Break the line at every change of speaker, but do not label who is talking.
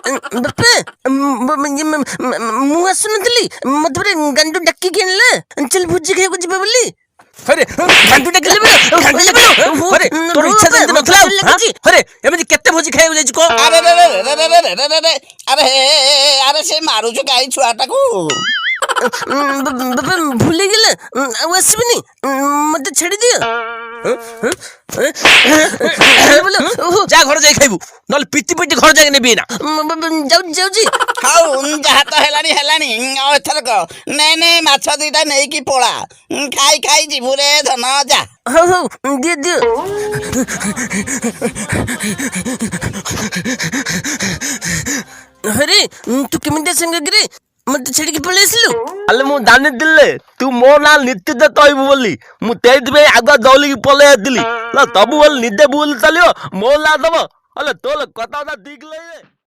ବାପା, ମୁଁ ଆସୁନଥିଲି, ମତେ ପରା ଗାଣ୍ଡୁ ଡାକିକି ଆଣିଲା, ଚାଲ ଭୋଜି ଖାଇବାକୁ ଯିବା ବୋଲି।
ହରେ, ଗାଣ୍ଡୁ ଡାକିଲେ, ଗାଣ୍ଡୁ ଡାକିଲେ। ହରେ, ତୋର ଇଚ୍ଛା ଯେମିତି ନଥିଲା ଆଉ, ହାଁ? ହରେ, ଏମିତି କେତେ ଭୋଜି ଖାଇବାକୁ ଯାଇଛି କହ?
ଆରେ ରେ ରେ ରେ ରେ ରେ ରେ ରେ ରେ, ଆରେ ହେ, ଆରେ ସେ ମାରୁଛୁ କାଇଁ ଛୁଆଟାକୁ?
ବାପା, ଭୁଲିଗଲା, ଆଉ ଆସିବିନି, ମତେ ଛାଡ଼ିଦିଅ।
ଯା, ଘରେ ଯାଇ ଖାଇବୁ, ନହେଲେ ପିଟି ପିଟି ଘର ଯାଇ ନେବି ଏଇନା।
ଯାଉଛି, ଯାଉଛି।
ହଉ, ଯାହା ତ ହେଲାଣି ହେଲାଣି, ଆଉ ଏଥରକ ନେ ନେ, ମାଛ ଦିଟା ନେଇକି ପଳା, ଖାଇ ଖାଇ ଯିବୁ ରେ ଧନ, ଯା।
ହଉ ହଉ, ଦିଅ ଦିଅ। ଆରେ, ତୁ କେମିତି ସାଙ୍ଗ କିରେ? ମତେ ଛାଡ଼ିକି ପଳେଇ ଆସିଲୁ।
ଆଲେ, ମୁଁ ଜାଣିଥିଲି ତୁ ମୋ ନାଁ ନିଶ୍ଚିତ କହିବୁ ବୋଲି, ମୁଁ ସେଇଥିପାଇଁ ଆଗୁଆ ଦୌଡ଼ିକି ପଳେଇ ଆସିଥିଲି। ଦବୁ ବୋଲି ନିଜେ ଭୁଲ ଚାଲିବ, ମୋ ନାଁ ଦବ। ହେଲେ ତୋର କଥା ଠିକ ଲାଗେ।